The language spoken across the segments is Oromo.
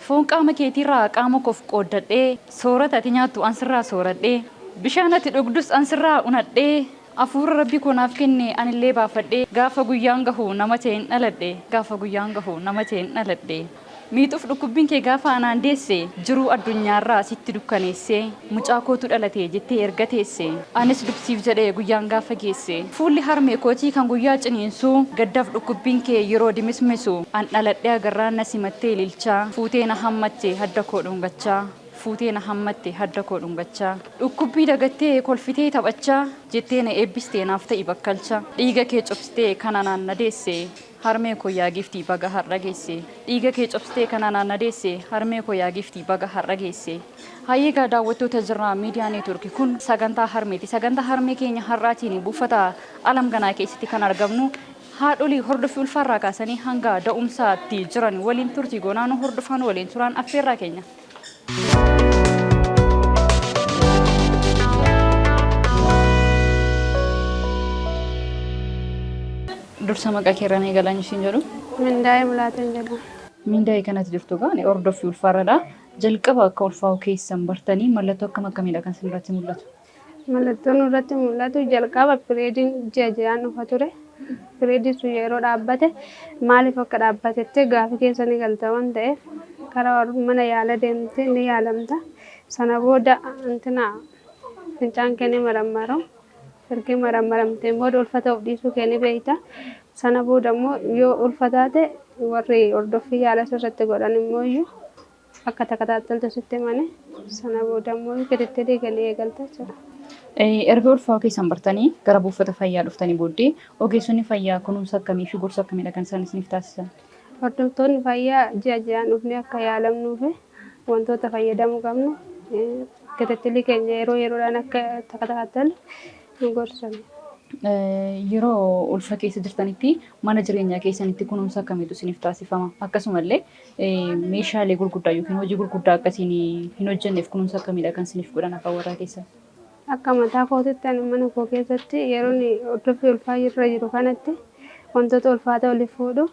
Foon qaama keetiirraa qaama koof qooddadhee, soorata ati nyaattu an sirraa sooradhee, bishaan ati dhugdus an sirraa unadhee, afuura Rabbi koo naaf kenne anillee baafadhee, gaafa guyyaan gahu nama ta'een dhaladhe, gaafa guyyaan gahu nama ta'een dhaladhe. Miixuuf dhukkubbiin kee gaafa anaan deesse, jiruu addunyaarraa sitti dukkaneessee, mucaa kootu dhalate jettee erga teesse, anis dubsiif jedhee guyyaan gaafa geesse, fuulli harmee kootii kan guyyaa ciniinsuu, gaddaaf dhukkubbiin kee yeroo dimismisu, an dhaladhee agarraan na simattee ililchaa, fuutee na hammatte hadda koo dhungachaa, fuutee na hammatte hadda koo dhungachaa, dhukkubbii dagattee kolfitee taphachaa, jettee na eebbistee naaf ta'i bakkalcha, dhiiga kee cobsitee kan anaan na deesse, harmee koo yaa giiftii baga har'a geesse. Dhiiga kee cobsitee kan anaan na deesse, harmee koo yaa giiftii baga har'a geesse. Hayyeegaa daawwattoota Jirraa Miidiyaa Neetwoork, kun sagantaa harmeeti. Sagantaa harmee keenya har'aatiin buufata Alam Ganaa keessatti kan argamnu haadholii hordoffii ulfaarraa kaasanii hanga da'umsaatti jiran waliin turtii goonaa. Nu hordofaan waliin turaan affeerraa keenya. Dursa maqaa keerraan eegalaan isin jedhu. Mindaa'ee Mulaateen jedhama. Mindaa'ee kanatti jirtu gaa hordoffii ulfaarradha. Jalqaba akka ulfaa'u keessan bartanii mallattoo akkam akkamiidha kan isin irratti mul'atu? Mallattoon irratti mul'atu jalqaba pireediin ji'a ji'aan dhufa ture. Pireediin sun yeroo dhaabbate maaliif akka dhaabbatetti gaafii keessa ni galta waan ta'eef karaa mana yaala deemte ni yaalamta. Sana booda antina fincaan kee ni marammaramu. Ergi marammaramteen booda ulfa ta'uuf dhiisuu kee ni beekta. Sana booda immoo yoo ulfa taate warri hordoffii yaala sirratti godhan immoo iyyuu akka takataattaltu sitti himani. Sana booda immoo kitittilii kee ni eegalta jechuudha. Erga ulfaa'uu keessan bartanii gara buufata fayyaa dhuftanii booddee ogeessonni fayyaa kunuunsa akkamii fi gorsa akkamiidha kan isaan isiniif taasisan? Hordoftoonni fayyaa ji'a ji'aan dhufnee akka yaalamnuu fi wantoota fayyadamuu qabnu, kitittilii keenya yeroo yeroodhaan akka takataattalu nu gorsan. Yeroo ulfa keessa jirtanitti mana jireenyaa keessanitti kunuunsa akkamiitu isiniif taasifama? Akkasumallee meeshaalee gurguddaa yookiin hojii gurguddaa akkasiin hin hojjenneef kunuunsa akkamiidha kan isiniif godhan abbaan warraa keessan? Akka mataa kootitti ani mana koo keessatti yeroo inni hordoffii ulfaa irra jiru kanatti wantoota ulfaataa oli fuudhu,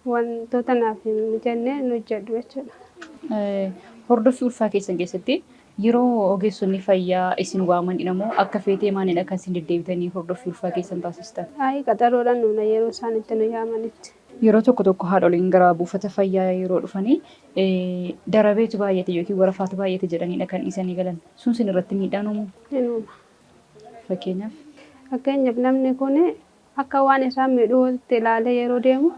wantoota naaf hin mijanne hin hojjedhu jechuudha. Hordoffii ulfaa keessan keessatti yeroo ogeessonni fayyaa isin waamanidha moo akka feetee maalidha kan isin deddeebitanii hordoffii ulfaa keessan taasistan? Ayi, qaxaroodhaan nuuna yeroo isaan itti nu yaamanitti. Yeroo tokko tokko haadholiin gara buufata fayyaa yeroo dhufanii darabeetu baay'ate yookiin warafaatu baay'ate jedhaniidha kan dhiisanii galan. Sun isin irratti miidhaan uumuu? Hin uuma. Fakkeenyaaf? Fakkeenyaaf namni kun akka waan isaan miidhuutti ilaalee yeroo deemu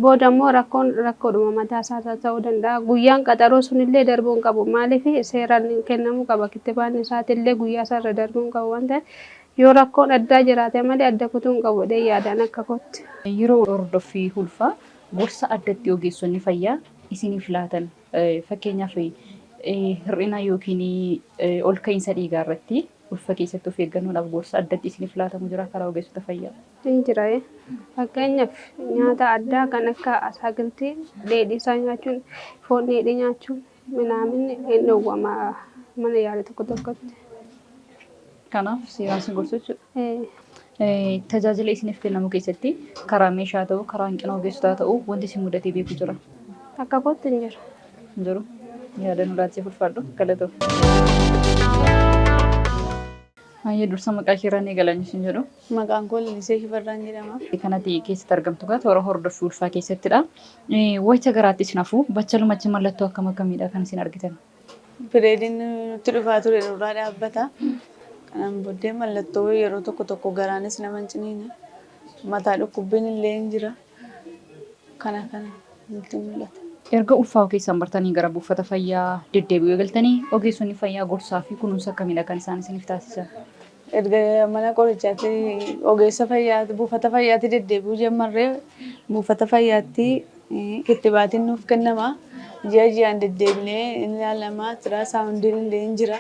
booda immoo rakkoon rakkoodhuma mataa isaa ta'uu danda'a. Guyyaan qaxaroo sunillee darbuu hin qabu. Maaliif, seeraan kennamuu qaba. Kittibaanni isaatillee guyyaa isaarra darbuu hin qabu waan ta'eef, yoo rakkoon addaa jiraate malee adda kutuu hin qabu jedhee yaadaan akka kootti. Yeroo hordoffii ulfaa gorsa addatti ogeessonni fayyaa isiniif laatan, fakkeenyaaf hir'ina yookiin ol ka'iinsa dhiigaa irratti ulfa keessatti of eeggannoodhaaf gorsa addatti isiniif laatamu jira karaa ogeessota fayyaa? Hin jira. Fakkeenyaaf nyaata addaa kan akka asaakiltii dheedhii isaa nyaachuun, foon dheedhii nyaachuun minaamin hin dhowwama mana yaala tokko tokkotti. Kanaaf seeraan isin gorsu jechuudha. Tajaajila isiniif kennamu keessatti karaa meeshaa ta'u, karaa hanqina ogeessotaa ta'u, wanti isin mudatee beeku jira? Akka kootti hin jiru. Hin jiru. Yaada nu laattee ulfaadhu. Galatoomi. Baay'ee dursa maqaa keerraan eegalan isin jedhu. Maqaan koo Lalisee Shifarraan jedhama. Kanatti keessatti argamtu gaa toora hordoffii ulfaa keessattidha. Wayita garaatti isin hafu battalumatti mallattoo akkam akkamiidha kan isin argitan? Pireediin nutti dhufaa ture nurraa dhaabbata. Kanaan booddee mallattoo yeroo tokko tokko garaanis nama hin ciniina. Mataa dhukkubbiin illee hin jira. Kana kana nutti mul'ata. Erga ulfaa'uu keessan bartanii gara buufata fayyaa deddeebi'uu eegaltanii ogeessonni fayyaa gorsaa fi kunuunsa akkamiidha kan isaan isiniif taasisan? Erga mana qorichaatti, ogeessa fayyaa, buufata fayyaatti deddeebi'uu jalqabnee, buufata fayyaatti kittibaatiin nuuf kennama. Ji'a ji'aan deddeebinee hin ilaalama. Ultrasoundiin illee hin jira.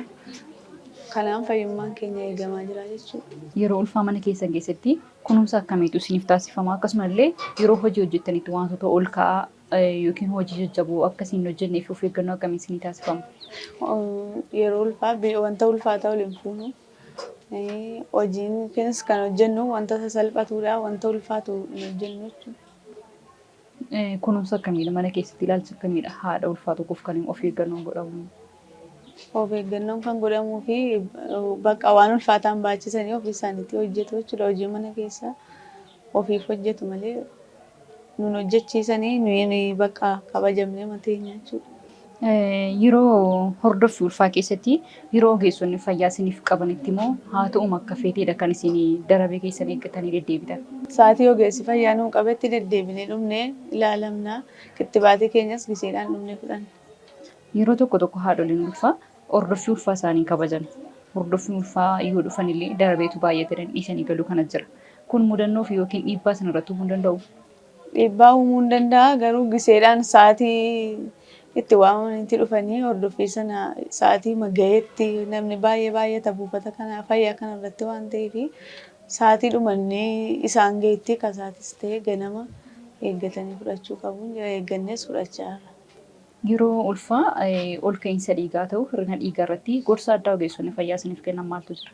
Kanaan fayyummaan keenya eegamaa jira jechuudha. Yeroo ulfaa mana keessan keessatti kunuunsa akkamiitu isiniif taasifama? Akkasumallee yeroo hojii hojjettanitti wantoota ol ka'aa yookiin hojii jajjaboo akkasiin hin hojjennee fi of eeggannoo akkamii isinii taasifama? Yeroo ulfaa wanta ulfaataa ol hin fuunu. Hojiin kunis kan hojjennu wanta sasalphatuudha. Wanta ulfaatu hin hojjennu jechuudha. Kunuunsa akkamiidha? Mana keessatti ilaalcha akkamiidha? Haadha ulfaa tokkoof kan of eeggannoon godhamu. Of eeggannoon kan godhamuu fi bakka waan ulfaataan baachisanii ofii isaaniitti hojjetu jechuudha. Hojii mana keessaa ofiif hojjetu malee nun hojjechiisanii nuyi bakka kabajamnee mateenya jechuudha. Yeroo hordoffii ulfaa keessatti yeroo ogeessonni fayyaa isiniif qabanitti immoo haa ta'u akka feeteedha kan isin darabee keessan eeggatanii deddeebitan. Sa'aatii ogeessi fayyaa nuu qabetti deddeebinee dhumnee ilaalamna. Kittibaatii keenyas giseedhaan dhumnee fudhanna. Yeroo tokko tokko haadholiin ulfaa hordoffii ulfaa isaanii kabajan. Hordoffii ulfaa yoo dhufan illee darabeetu baay'atanii dhiisanii galuu kana jira. Kun mudannoo fi yookiin dhiibbaa isin irratti uumuu hin danda'u. Dhiibbaa uumuu hin danda'a garuu giseedhaan sa'aatii itti waamamanitti dhufanii hordoffii sana sa'aatii gaheetti namni baay'ee baay'ata buufata kana fayyaa kana irratti waan ta'eef sa'aatii dhumannee isaan gaheetti kasaatis ta'e ganama eeggatanii fudhachuu qabu. Eeggannees fudhachaa jirra. Yeroo ulfaa ol ka'iinsa dhiigaa ta'u hir'ina dhiigaa irratti gorsa addaa ogeessonni fayyaa isiniif kennan maaltu jira?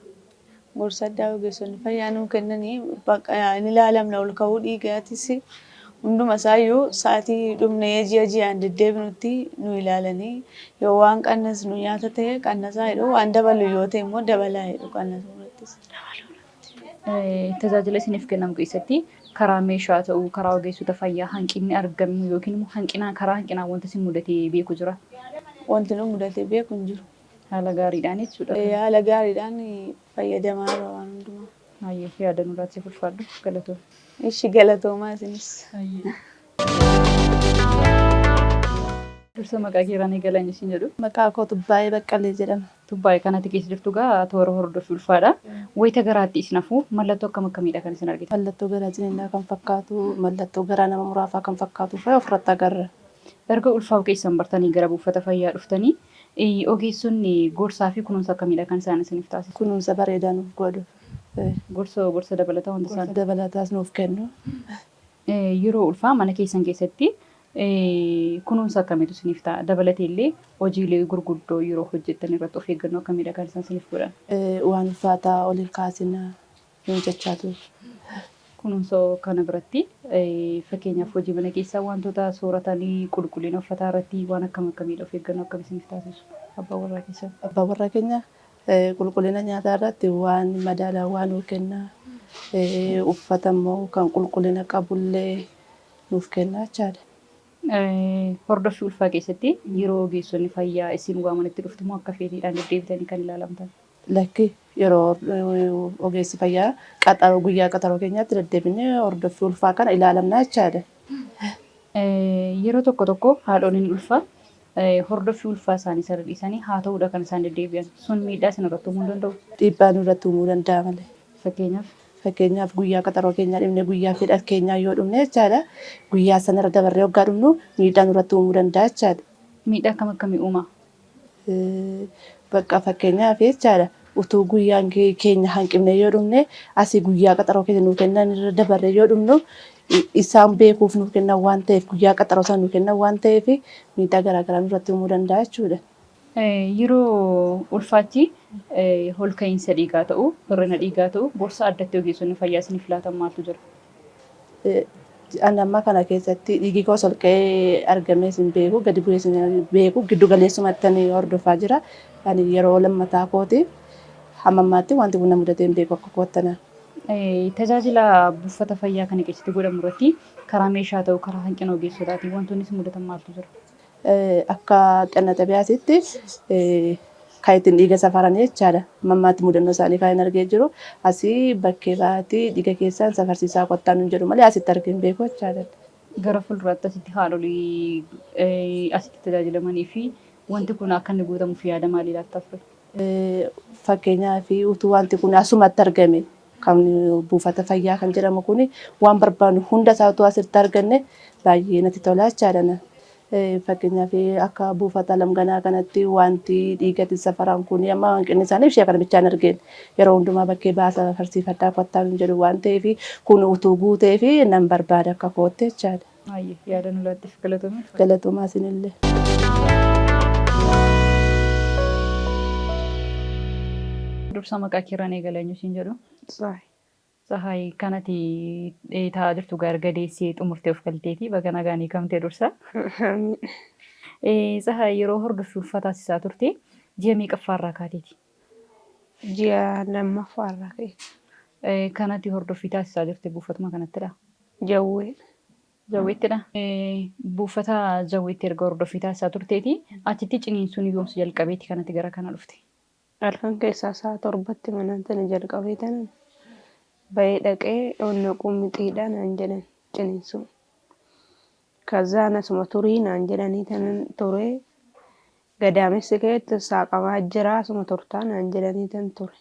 Gorsa addaa ogeessonni fayyaa nuu kennanii bakka ni ilaalamna ol ka'uu dhiigaatis hunduma isaayyuu sa'aatii dhumnee ji'a ji'aan deddeebinutti nu ilaalanii yoo waan qannasnu nyaata ta'e qannasaa jedhu waan dabalu yoo ta'e immoo dabalaa jedhu qannasuu irrattis. Tajaajila isiniif kennamu keessatti karaa meeshaa ta'uu karaa ogeessota fayyaa hanqinni argamu yookiin immoo hanqinaa karaa hanqinaa wanta isin mudatee beeku jira. Wanti nu mudatee beeku hin jiru. Haala gaariidhaan jechuudha. Haala gaariidhaan fayyadamaa jirra waan hundumaa. Hayyee yaada nurraatti ulfaadhu galatoomna. Ishi galatoomaa isinis. Dursa maqaa keeraan eegalan isin jedhu. Maqaa koo Tubbaayee Baqqalee jedhama. Tubbaayee kanatti keessa jirtu gaa toora hordoffii ulfaadha. Wayita garaatti isin hafu mallattoo akkam akkamiidha kan isin argitan? Mallattoo garaa ciniinnaa kan fakkaatu, mallattoo garaa nama muraafaa kan fakkaatu fa'a ofirratti agarra. Erga ulfaa'uu keessan bartanii gara buufata fayyaa dhuftanii ogeessonni gorsaa fi kunuunsa akkamiidha kan isaan isiniif taasisan? Kunuunsa bareedaa nuuf godhu. Gorsa dabalataa wanta Gorsa isaan dabalataas nuuf kennu. Yeroo ulfaa mana keessan keessatti kunuunsa akkamiitu isiniif ta'a? Dabalatee illee hojiilee gurguddoo yeroo hojjettan irratti of eeggannoo akkamiidha kan isaan isiniif godhan? Waan ulfaataa ol hin kaasinaa nuun jechaa ture. Kunuunsa kana biratti fakkeenyaaf hojii mana keessaa wantoota sooratanii qulqullina uffataa irratti waan akkam akkamiidha of eeggannoo akkamii isiniif taasisu abbaan warraa keessan? Abbaan warraa keenya qulqullina nyaataa irratti waan madaalawaa nuu kenna. Uffata immoo kan qulqullina qabullee nuuf kenna jechaadha. Hordoffii ulfaa keessatti yeroo ogeessonni fayyaa isin waamanitti dhuftu moo akka feetiidhaan deddeebitanii kan ilaalamtan? Lakki yeroo ogeessi fayyaa qaxaroo guyyaa qaxaroo keenyaatti deddeebinee hordoffii ulfaa kana ilaalamna jechaadha. Yeroo tokko tokko haadholiin ulfaa hordoffii ulfaa isaanii sana dhiisanii haa ta'uudha kan isaan deddeebi'an. Sun miidhaa isin irratti uumuu hin danda'u. Dhiibbaa nurratti uumuu danda'a malee. Fakkeenyaaf Fakkeenyaaf guyyaa qaxaroo keenyaa dhibne guyyaa fedha keenyaa yoo dhumne jechaadha. Guyyaa sanarra dabarree hoggaa dhumnu miidhaa nurratti uumuu danda'a jechaadha. Miidhaa akkam akkamii uuma? Bakka fakkeenyaaf jechaadha. Utuu guyyaan keenya hanqifne yoo dhumne asii guyyaa qaxaroo keenya nuu kennan irra dabarree yoo dhumnu isaan beekuuf nuu kennan waan ta'eef guyyaa qaxaroo sana nuu kennan waan ta'eef miidhaa garaagaraa nurratti uumuu danda'a jechuudha. Yeroo ulfaatti ol ka'iinsa dhiigaa ta'u, hir'ina dhiigaa ta'u, gorsa addatti ogeessonni fayyaa isiniif laatan maaltu jira? Ani amma kana keessatti dhiigi koos ol ka'ee argamees hin beeku, gadi bu'ees hin beeku, giddu galeessumatti ani hordofaa jira. Ani yeroo lammataa kooti hamma ammaatti wanti kun na mudatee hin beeku akka koottana. Tajaajila buufata fayyaa kana keessatti godhamu irratti karaa meeshaa ta'u, karaa hanqina ogeessotaatiin wantoonni isin mudatan maaltu jira? Akka xanna xabiyaatitti kan ittiin dhiiga safaran jechaadha. Hamma ammaatti mudannoo isaanii kan hin argee jiru. Asii bakkee ba'aatii dhiiga keessaan safarsiisaa kottaa nuun jedhu malee asitti argee hin beeku jechaadha. Gara fuulduraatti asitti haadholii asitti tajaajilamanii fi wanti kun akka inni guutamuuf yaada maalii laattaaf ture? Fakkeenyaaf utuu wanti kun asumatti argame kan buufata fayyaa kan jedhamu kun waan barbaannu hunda isaa utuu asitti arganne baay'ee natti tola jechaadha. Fakkeenyaaf akka buufata lamganaa kanatti wanti dhiigatti safaran kun amma hanqinni isaanii ishee kana bichaan argeen yeroo hundumaa bakkee baasa farsiifadhaa kottaa nuun jedhu waan ta'eef kun utuu guutee fi nan barbaada akka kootti jechaadha. Baay'ee yaada nu laatteef galatoomii. Galatoomaa isinillee. Dursa maqaa keerraan eegala eenyu siin jedhu? Tsahaay. Tsahaay kanati taa'aa jirtu erga deessee xumurtee of galteeti. Baga nagaan hiikamtee dursa. Tsahaay yeroo hordoffii ulfaa taasisaa turte ji'a meeqaffaarraa kaateeti? Ji'a lammaffaarraa ka'e. Kanati hordoffii taasisaa jirte buufatuma kanattidha? Jawwee. Jawweettidha. Buufata Jawweetti erga hordoffii taasisaa turteeti. Achitti ciniinsuun yoomsi jalqabeeti kanatti gara kana dhufte? Halkan keessaa sa'a 7tti manaan tana jalqabee tanan bahee dhaqee onnaquu mixiidha naan jedhan ciniinsuun. Kazaan asuma turii naan jedhanii tanan turee gadaamessi keetti saaqamaa jira asuma turtaa naan jedhanii tan ture.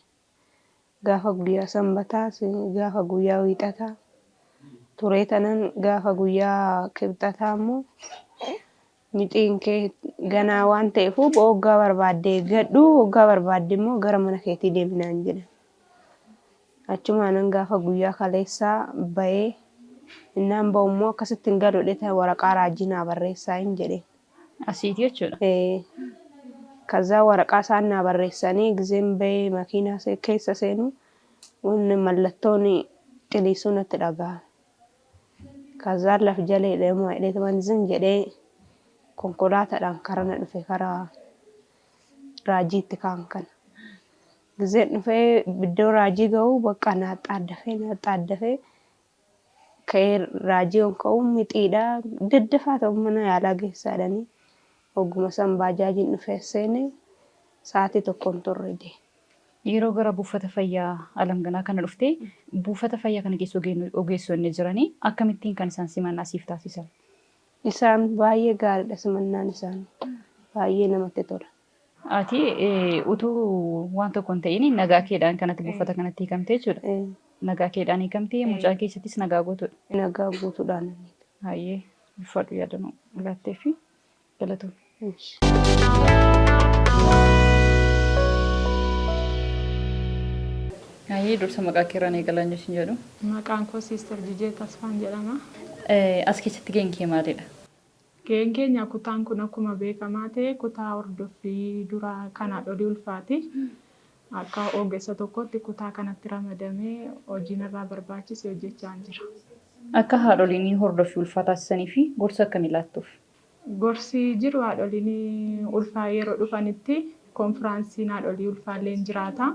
Gaafa guyyaa sanbataas gaafa guyyaa wiixataa turee tanan gaafa guyyaa kibxataa immoo mixiin kee ganaa waan ta'eef hoggaa barbaadde eeggadhu hoggaa barbaadde immoo gara mana keetii deemi naan jedhan. Achumaanan gaafa guyyaa kaleessaa bahee innaan bahu immoo akkasitti hin galu jedhee waraqaa raajii naa barreessaa hin jedheen. Asiiti jechuudha. Kazaa waraqaa isaan naa barreessanii gizeen bahee makiinaa keessa seenu wanni mallattoon ciniinsuu natti dhaga'ame. Kazaan laf jalee deemaa jedhee zim jedhee konkolaataadhaan karana dhufe karaa raajiitti kaan kana. Gizeen dhufee iddoo raajii ga'u bakka naa xaaddafee naa xaaddafee ka'ee raajii on ka'u mixiidha daddafaa ta'u mana yaalaa geessaa jedhanii ogguma san baajaajiin dhufee seene sa'aatii tokkoon turre dee. Yeroo gara buufata fayyaa Alamganaa kana dhuftee buufata fayyaa kana keessa ogeessonni jiranii akkamittiin kan isaan simannaa siif taasisan? Isaan baay'ee gaariidha simannaan isaanii. Baay'ee namatti tola. Ati utuu waan tokko hin ta'in nagaa keedhaan kanatti buufata kanatti hiikamte jechuudha. Nagaa keedhaan hiikamtee mucaa keessattis nagaa guutuudha. Nagaa guutuudhaan. Baay'ee ulfaadhu yaadannoo laattee fi galatoomii. Baay'ee dursa maqaa keerraan eegalaan jechuun jedhu. Maqaan koo Siister Jijee Tasfaan jedhama. As keessatti gaheen kee maalidha? Gaheen keenya kutaan kun akkuma beekamaa ta'e kutaa hordoffii duraa kan haadholii ulfaati. Akka ogeessa tokkotti kutaa kanatti ramadamee hojiin irraa barbaachise hojjechaa jira. Akka haadholiin hordoffii ulfaa taasisanii fi gorsa akkamii laattuuf? Gorsi jiru haadholiin ulfaa yeroo dhufanitti konfiraansiin haadholii ulfaallee ni jiraata.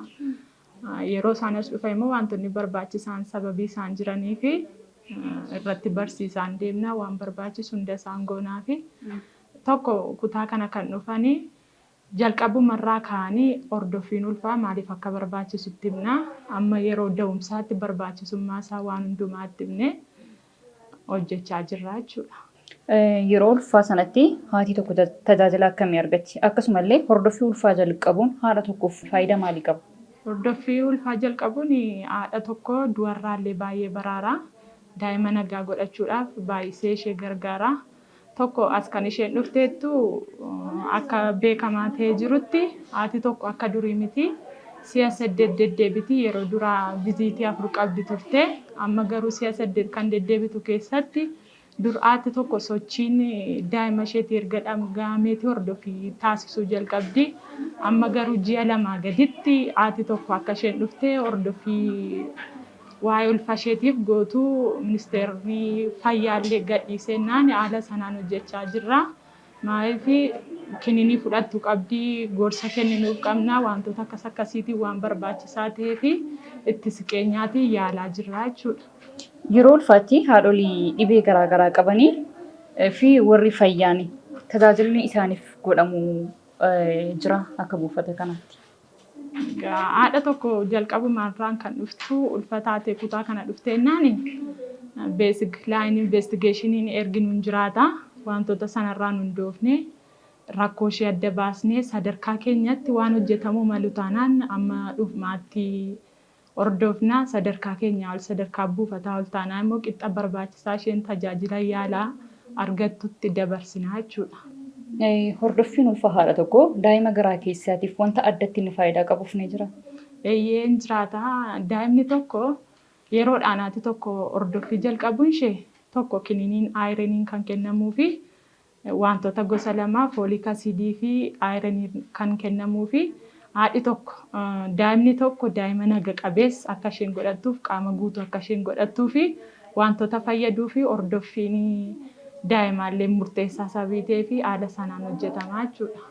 Yeroo isaan as dhufan immoo wantoonni barbaachisaan sababii isaan jiranii fi irratti barsiisaan deemna waan barbaachisu hunda isaan goonaa fi tokko kutaa kana kan dhufanii jalqabumarraa ka'anii hordoffiin ulfaa maaliif akka barbaachisutti himna. Amma yeroo da'umsaatti barbaachisummaa isaa waan hundumaatti himne hojjechaa jirra jechuudha. Yeroo ulfaa sanatti haati tokko tajaajila akkamii argatti? Akkasumallee hordoffii ulfaa jalqabuun haadha tokkoof faayidaa maalii qaba? Hordoffii ulfaa jalqabuun haadha tokko du'arraallee baay'ee baraara. Daa'ima nagaa godhachuudhaaf baay'isee ishee gargaara. Tokko as kan isheen dhufteettu akka beekamaa ta'ee jirutti haati tokko akka durii miti. Si'a 8 deddeebiti yeroo duraa viziitii 4 qabdi turte. Amma garuu si'a 8 kan deddeebitu keessatti dur haati tokko sochiin daa'ima isheetii erga dhaga'ameeti hordoffii taasisuu jalqabdi. Amma garuu ji'a 2 gaditti haati tokko akka isheen dhuftee hordoffii waa'ee ulfa isheetiif gootuu ministeerri fayyaallee gadhiisennaan haala sanaan hojjechaa jirra. Maaliif kininii fudhattu qabdi, gorsa kenninuuf qabna, wantoota akkas akkasiitiin waan barbaachisaa ta'ee fi itti siqeenyaatiin yaalaa jirra jechuudha. Yeroo ulfaatti haadholii dhibee garaagaraa qabanii fi warri fayyaan tajaajilli isaaniif godhamu jira akka buufata kanaatti. Haadha tokko jalqabumarraan kan dhuftu ulfa taatee kutaa kana dhufteennaan basic line investigationiin erginuun jiraata. Wantoota sanarraan hundoofne rakkoo ishee adda baasnee sadarkaa keenyatti waan hojjetamuu malu taanaan amma dhumaatti hordofna. Sadarkaa keenyaa ol sadarkaa buufataa ol taanaan immoo qixa barbaachisaa isheen tajaajila yaalaa argattutti dabarsina jechuudha. Hordoffiin ulfa haadha tokko daa'ima garaa keessaatiif wanta addatti inni faayidaa qabuuf ni jira. Eeyyeen jiraata. Daa'imni tokko yeroodhaan haati tokko hordoffii jalqabuun ishee tokko kininiin ayireniin kan kennamuu fi wantoota gosa lama fooliik asiidii fi ayireniin kan kennamuu fi Haadhi tokko daa'imni tokko daa'ima naga qabeessa akka isheen godhattuuf, qaama guutuu akka isheen godhattuu fi wantoota fayyaduu fi hordoffiin daa'imaallee murteessaa sababii ta'ee fi haala sanaan hojjetamaa jechuudha.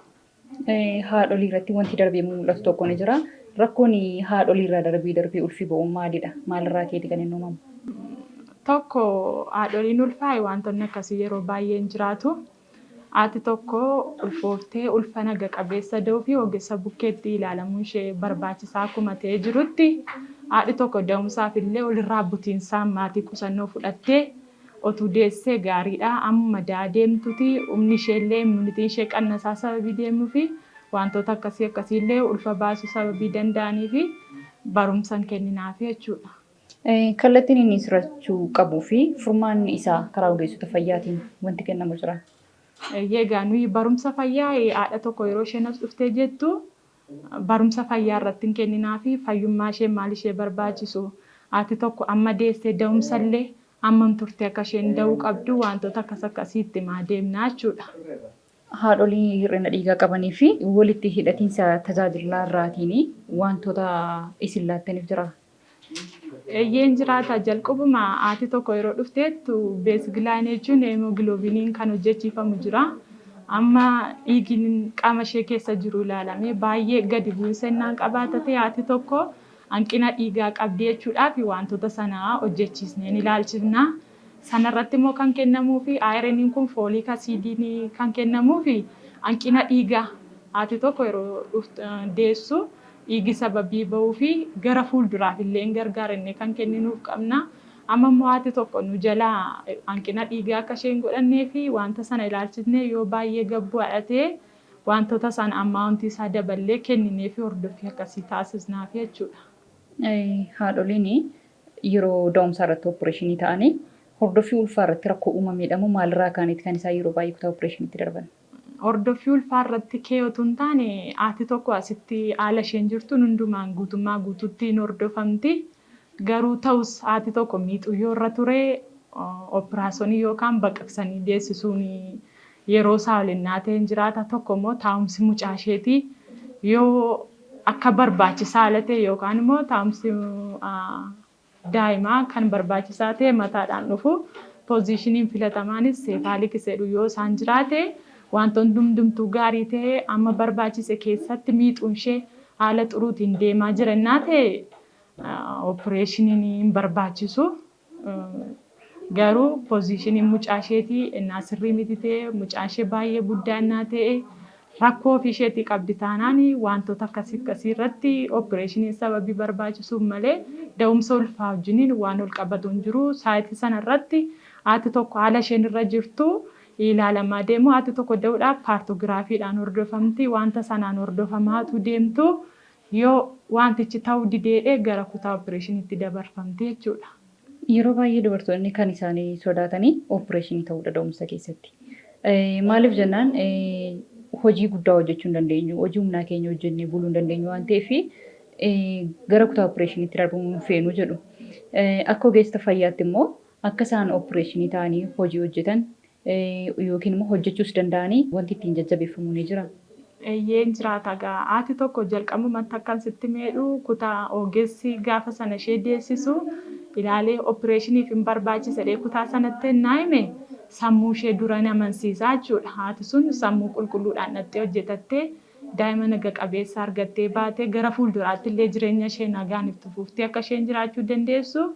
Haadholii irratti wanti darbee mul'atu tokko ni jira. Rakkoon haadholii irraa darbee darbee ulfi ba'u maalidha? Maalirraa ka'eeti kan inni uumamu? Tokko, haadholiin ulfaa'e wantoonni akkasii yeroo baay'ee hin jiraatu. Haati tokko ulfooftee ulfa naga qabeessa da'uu fi ogeessa bukkeetti ilaalamuun ishee barbaachisaa akkuma ta'ee jirutti, haadhi tokko da'umsaaf illee walirraa butiinsaan maatii qusannoo fudhattee otuu deessee gaariidha. Amma daa deemtuti humni ishee illee, immunitiin ishee qannasaa sababii deemuu fi wantoota akkasii akkasii illee ulfa baasuu sababii danda'anii fi barumsa hin kenninaafi jechuudha. Kallattiin inni sirachuu qabuu fi furmaanni isaa karaa ogeessota fayyaatiin wanti kennamu jira. Egaa nuyi barumsa fayyaa, haadha tokko yeroo isheen as dhuftee jettu, barumsa fayyaa irratti hin kenninaa fi fayyummaa ishee, maal ishee barbaachisu, haati tokko amma deessee da'umsa illee hammam turte akka isheen da'uu qabdu, wantoota akkas akkasii itti himaa deemnaa jechuudha. Haadholii hir'ina dhiigaa qabanii fi walitti hidhatiinsa tajaajilaa irraatiin wantoota isin laattaniif jira. Eeyyeen, jiraata. Jalqabuma haati tokko yeroo dhufteettu baseline jechuun hemoglobiniin kan hojjechiifamu jira. Amma dhiigni qaama ishee keessa jiru ilaalamee baay'ee gadi bu'insa innaan qabaata ta'e, haati tokko hanqina dhiigaa qabdi jechuudhaaf wantoota sana hojjechiisnee ni ilaalchifna. Sanarratti immoo kan kennamuu fi ironiin kun, folic acidiin kan kennamuu fi hanqina dhiigaa haati tokko yeroo deessu dhiigi sababii bahuu fi gara fuulduraaf illee hin gargaara kan kenninuuf qabna. Amma immoo haati tokko nu jalaa hanqina dhiigaa akka isheen godhannee fi wanta sana ilaalchisnee yoo baay'ee gabbu'aadha ta'e, wantoota sana amountii isaa daballee kenninee fi hordoffii akkasii taasisnaaf jechuudha. Haadholiin yeroo da'umsaa irratti opereeshinii ta'anii hordoffii ulfaa irratti rakkoo uumameedha moo maalirraa kaaniiti kan isaan yeroo baay'ee kutaa opereeshiniitti darban? Hordoffii ulfaa irratti kee otoo hin taane, haati tokko asitti haala isheen jirtu hundumaan guutummaa guutuutti hin hordofamti. Garuu ta'us haati tokko miixuu yoo irra ture, operaasonii yookaan baqaqsanii deessisuun yeroo isaa olinnaa ta'e hin jiraata. Tokko immoo taa'umsi mucaa isheetii yoo akka barbaachisaa haala ta'e, yookaan immoo taa'umsi daa'imaa kan barbaachisaa ta'e mataadhaan dhufu, positioniin filatamaanis cephalic jedhu yoo isaan jiraate, wantoonni hundumtuu gaarii ta'e, amma barbaachise keessatti miixuun ishee haala xuruutiin deemaa jirannaa ta'e, opereeshiniin hin barbaachisu. Garuu positioniin mucaa isheetii innaa sirrii miti ta'e, mucaan ishee baay'ee guddaa innaa ta'e, rakkoo ofii isheetii qabdi taanaan, wantoota akkasii akkasii irratti opereeshiniin sababii barbaachisuuf malee da'umsa ulfaa wajjiniin waan ol qabatu hin jiru. Saayitii sana irratti haati tokko haala isheen irra jirtu ilaalamaa deemu. Haati tokko da'uudhaaf partographiidhaan hordofamti. Wanta sanaan hordofamaatu deemtu, yoo wantichi ta'uu dideedhe gara kutaa opereeshiniitti dabarfamti jechuudha. Yeroo baay'ee dubartoonni kan isaanii sodaatanii opereeshinii ta'uudha da'umsa keessatti. Maaliif jennaan, hojii guddaa hojjechuu hin dandeenyu, hojii humnaa keenya hojjennee buluu hin dandeenyu waan ta'eef gara kutaa opereeshiniitti darbuu hin feenu jedhu. Akka ogeessa fayyaatti immoo akka isaan opereeshinii ta'anii hojii hojjetan yookiin immoo hojjechuus danda'anii wanti ittiin jajjabeeffamu ni jira. Eeyyeen, jiraata gaa. Haati tokko jalqabumatti akkan sitti meedhu, kutaa ogeessi gaafa sana ishee deessisu ilaalee opereeshiniif hin barbaachisa kutaa sanatti ennaa hime, sammuu ishee dura amansiisaa jechuudha. Haati sun sammuu qulqulluudhaan dhattee hojjetattee daa'ima naga qabeessa argattee baatee gara fuulduraatti illee jireenya ishee nagaan itti fuftee akka isheen jiraachuu dandeessu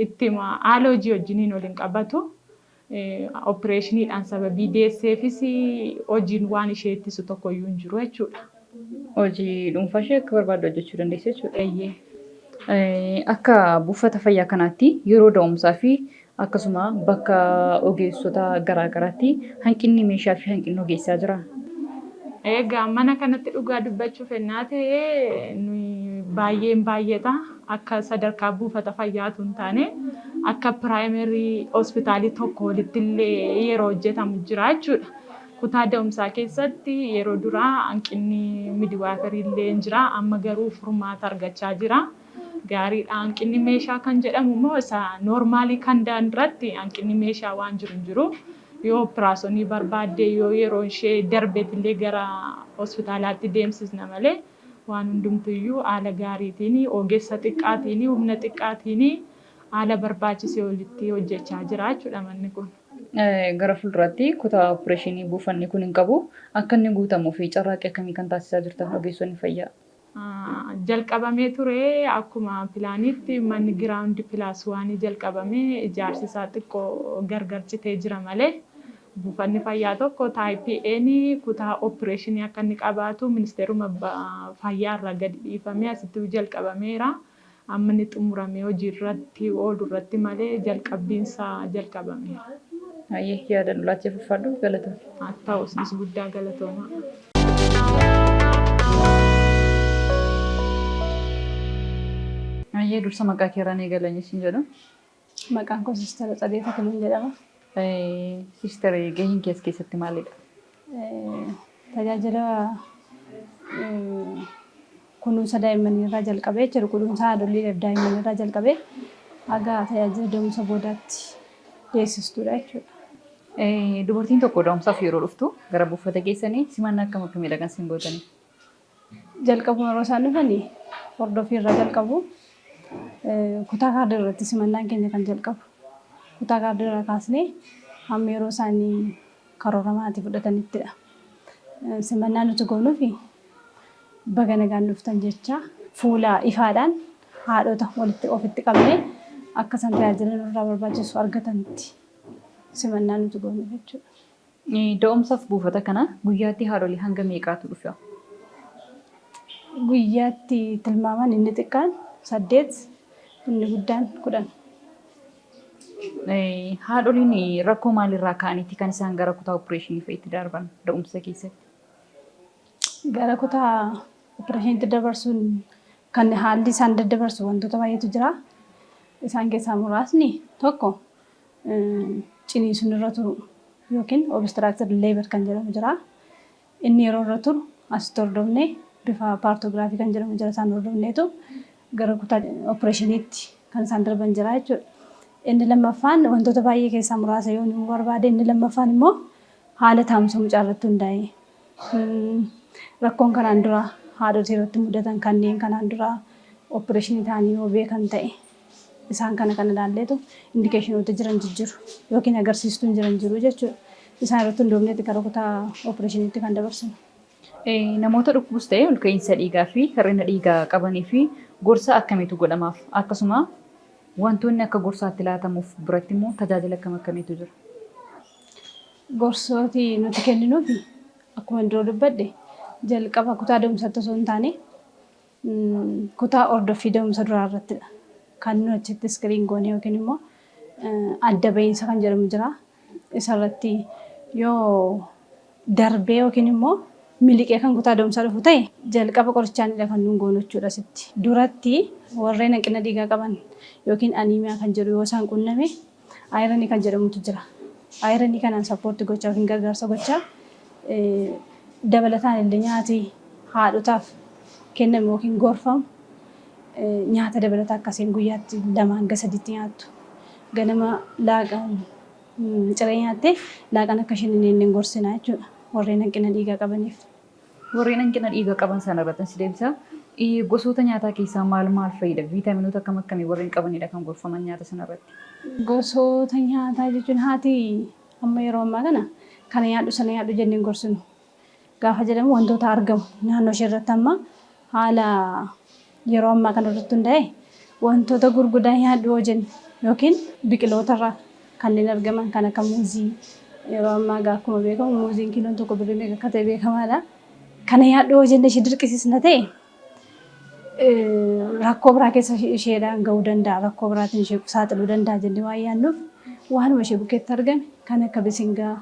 itti haala hojii wajjiniin waliin qabatu. Opereeshiniidhaan sababii deesseefis hojiin waan ishee ittisu tokkoyyuu hin jiru jechuudha. Hojii dhuunfaa ishee akka barbaaddu hojjechuu dandeessi jechuudha. Eeyyee. Akka buufata fayyaa kanaatti yeroo da'umsaa fi akkasuma bakka ogeessota garaa garaatti hanqinni meeshaa fi hanqinni ogeessaa jira. Egaa mana kanatti dhugaa dubbachuuf ennaa ta'e, nuyi baay'een baay'ata. Akka sadarkaa buufata fayyaatu hin taane, akka primary hospitaalii tokko olitti illee yeroo hojjetamu jira jechuudha. Kutaa da'umsaa keessatti yeroo duraa hanqinni midwifery illee hin jira. Amma garuu furmaata argachaa jira. Gaariidha. Hanqinni meeshaa kan jedhamu immoo isa normalii kan da'an irratti hanqinni meeshaa waan jiru hin jiru. Yoo operaasonii barbaadde, yoo yeroo ishee darbeet illee gara hospitaalaatti deemsisna malee Waan hundumtuyyuu haala gaariitiin, ogeessa xiqqaatiin, humna xiqqaatiin haala barbaachisee olitti hojjechaa jira jechuudha manni kun. Gara fuulduraatti kutaa opereeshinii buufanni kun hin qabu. Akka inni guutamuu fi carraaqqii akkamii kan taasisaa jirtan ogeessonni fayyaa? Jalqabamee ture akkuma pilaaniitti manni ground plus one jalqabamee ijaarsi isaa xiqqoo gargar citee jira malee, buufanni fayyaa tokko type A'n kutaa opereeshinii akka inni qabaatu ministeeruma fayyaa irraa gadi dhiifamee asitti jalqabameera. Amma inni xumuramee hojii irratti oolu irratti malee jalqabbiinsaa jalqabameera. Hayyee, yaada nu laachee ulfaadhu, galatoomii. Haa ta'u, isinis guddaa galatooma. Hayyee, dursa maqaa keerraan eegalanii siin jedhu. Maqaan koo Siistara Tsadee Takiluun jedhama. Siistar, gaheen kee as keessatti maalidha? Tajaajila kunuunsa daa'immanii irraa jalqabee jechuudha. Kunuunsa haadholiidhaaf daa'immanii irraa jalqabee haga tajaajila da'umsa boodaatti geessistuudha jechuudha. Dubartiin tokko da'umsaaf yeroo dhuftu gara buufata keessanii simannaa akkam akkamiidha kan isin gootanii? Jalqabuma yeroo isaan dhufanii hordoffii irraa jalqabu. Kutaa kaardii irratti simannaan keenya kan jalqabu. Kutaa kaardii irraa kaasnee hamma yeroo isaanii karoora maatii fudhatanittidha. Simannaa nuti goonuufi baga nagaan dhuftan jecha fuula ifaadhaan haadhota walitti ofitti qabnee akka isaan tajaajila nurraa barbaachisu argatanitti simannaa nuti goonuuf jechuudha. Da'umsaaf buufata kana guyyaatti haadholii hanga meeqaatu dhufa? Guyyaatti tilmaaman inni xiqqaan 8, inni guddaan 10. Haadholiin rakkoo maalirraa ka'aniiti kan isaan gara kutaa opereeshinii fa'itti darban da'umsa keessatti? Gara kutaa opereeshiniitti dabarsuun kan haalli isaan daddabarsu wantoota baay'eetu jira. Isaan keessaa muraasni tokko ciniinsuun irra turu yookiin obstructed labor kan jedhamu jira. Inni yeroo irra turu asitti hordofnee bifa partography kan jedhamu jira, isaan hordofneetu gara kutaa opereeshiniitti kan isaan darban jira jechuudha. Inni lammaffaan wantoota baay'ee keessaa muraasa yoo nu barbaade, inni lammaffaan immoo haala taa'umsa mucaa irratti hundaa'e, rakkoon kanaan dura haadhotii irratti mudatan, kanneen kanaan dura opereeshinii ta'anii yoo beekan ta'e, isaan kana kan ilaalleetu indicationoota jiran jijjiru yookiin agarsiistuun jiran jiru jechuudha. Isaan irratti hundoofneeti gara kutaa opereeshiniitti kan dabarsinu. Namoota dhukkubus ta'e ol ka'iinsa dhiigaa fi hir'ina dhiigaa qabanii fi gorsa akkamiitu godhamaaf? Akkasuma wantoonni akka gorsaatti laatamuuf biratti immoo tajaajila akkam akkamiitu jira? Gorsooti nuti kenninuufi akkuma dura dubbadhe jalqaba kutaa da'umsaatti osoo hin taane kutaa hordoffii da'umsa duraa irrattidha. Kan nu achitti screen goone yookiin immoo adda bahiinsa kan jedhamu jira. Isarratti yoo darbee yookiin immoo miliqee kan kutaa da'umsaa dhufu ta'e, jalqaba qorichaanidha kan nuun goonu jechuudha asitti. Duratti warreen hanqina dhiigaa qaban yookiin anemia kan jedhu yoo isaan qunname, iron kan jedhamutu jira. Iron kanaan support gochaa yookiin gargaarsa gochaa, dabalataan illee nyaati haadhotaaf kennamu yookiin gorfamu nyaata dabalataa akkasiin guyyaatti lama hanga sadiitti nyaattu. Ganama laaqan ciree nyaattee laaqan akka isheen hin hin gorsina jechuudha warreen hanqina dhiigaa qabaniif. Warreen hanqina dhiigaa qaban sana irratti si deebisa. Gosoota nyaataa keessaa maal maal fayyada? Viitaaminoota akkam akkamii warreen qabanidha kan gorfaman nyaata sana irratti? Gosoota nyaataa jechuun haati amma yeroo ammaa kana kana nyaadhu, sana nyaadhu jennee hin gorsinu. Gaafa jedhamu wantoota argamu naannoo ishee irratti, amma haala yeroo ammaa kana irratti hundaa'e, wantoota gurguddaa nyaadhu yoo jenne yookiin biqiloota irraa kanneen argaman kan akka muuzii, yeroo ammaa egaa akkuma beekamu muuziin kiiloon tokko birrii meeqa akka ta'e beekamaadha. Kana nyaadhu yoo jenne ishee dirqisiisna ta'e, rakkoo biraa keessa isheedhaan ga'uu danda'a, rakkoo biraatiin ishee saaxiluu danda'a jennee waan yaadnuuf, waanuma ishee bukkeetti argame kan akka bisingaa,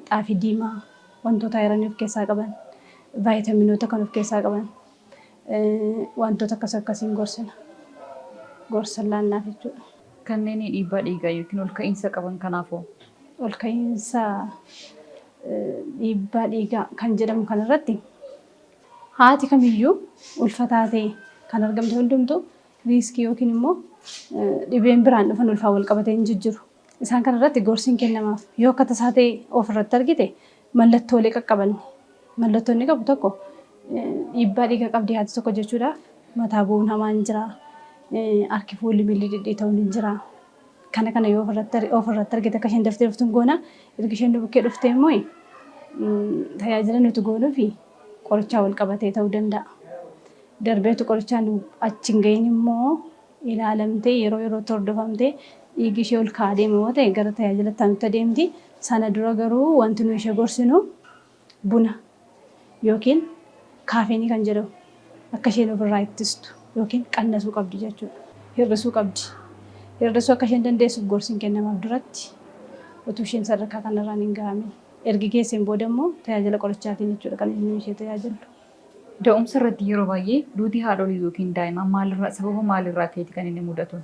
xaafii diimaa, wantoota iron of keessaa qaban, vaayitaminoota kan of keessaa qaban, wantoota akkas akkasiin gorsina. Gorsa laannaaf jechuudha. Kanneen dhiibbaa dhiigaa yookiin ol ka'iinsa qaban kanaafoo? Ol ka'iinsa dhiibbaa dhiigaa kan jedhamu kanarratti haati kamiyyuu ulfataa ta'e kan argamte hundumtuu risk yookiin immoo dhibeen biraan dhufan ulfaa wal qabatee hin jijjiru. Isaan kanarratti gorsiin kennamaaf. Yoo akka tasaa ta'e ofirratti argite, mallattoolee qaqqabanne. Mallattoo inni qabu tokko Dhiibbaa dhiigaa qabdi haati tokko jechuudhaaf mataa bu'uun hamaan jira. Harki fuulli miilli dhidhiita'uun hin jira. Kana kana yoo ofirratti argite akka isheen daftee dhuftu hin goona. Erga isheen nu bukkee dhuftee immoo tajaajila nuti goonuufi qorichaa wal qabatee ta'uu danda'a. Darbeetu qorichaan achi hin gahin immoo ilaalamtee yeroo yerootti hordofamtee dhiigi ishee ol ka'aa deema yoo ta'e gara tajaajila itti aanutti adeemti. Sana dura garuu wanti nu ishee gorsinu buna yookiin kaafeenii kan jedhamu akka isheen ofirraa ittistu yookiin qannasuu qabdi jechuudha. Hir'isuu qabdi. Hir'isuu akka isheen dandeessuuf gorsi hin kennamaaf duratti utuu isheen sadarkaa kanarraan hin gahamin. Ergi geesseen booda immoo tajaajila qorichaatiin jechuudha kan inni ishee tajaajilu. Da'umsa irratti yeroo baay'ee duutii haadholii yookiin daa'imaa maalirraa sababa maalirraa ka'eeti kan inni mudatu?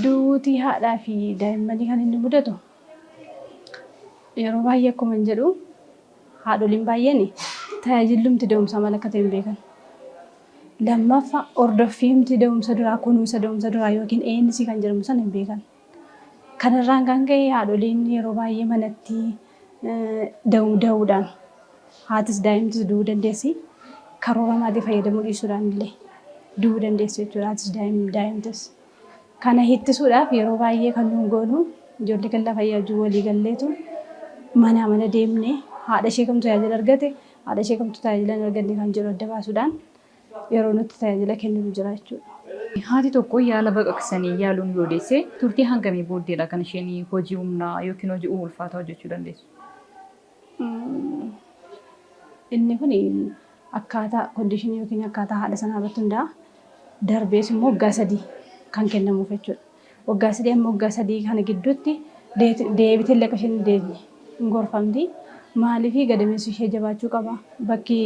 Duutii haadhaa fi daa'immanii kan inni mudatu yeroo baay'ee akkuma hin jedhu haadholiin baay'een tajaajillumti da'umsaa maal akka ta'e hin beekan. Lammaffaa hordoffiimti da'umsa duraa kunuunsa da'umsa duraa yookiin ANC kan jedhamu sana hin beekan. Kanarraan kan ka'e haadholiin yeroo baay'ee manatti da'uudhaan haatis daa'imtis du'uu dandeessi. Karoora maatii fayyadamuu dhiisuudhaan illee du'uu dandeessi jechuudha haatis daa'imtis. Kana ittisuudhaaf yeroo baay'ee kan nuun goonu ijoollee kellaa fayyaa wajjin walii galleetu manaa mana deemnee haadha ishee kamtu tajaajila argate haadha ishee kamtu tajaajila hin arganne kan jedhu adda baasuudhaan yeroo nutti tajaajila kenninu jira jechuudha. Haati tokko yaala baqaqsanii yaaluun yoo deesse turtii hangamii booddeedha kan isheen hojii humnaa yookiin hojii ulfaataa hojjechuu dandeessu? Inni kun akkaataa condition yookiin akkaataa haadha sanaa irratti hundaa'a. Darbees immoo waggaa 3 kan kennamuuf jechuudha. Waggaa 3 amma waggaa 3 kana gidduutti deebitee illee akka isheen hin deebine hin gorfamti. Maaliif gadameessi ishee jabaachuu qaba. Bakki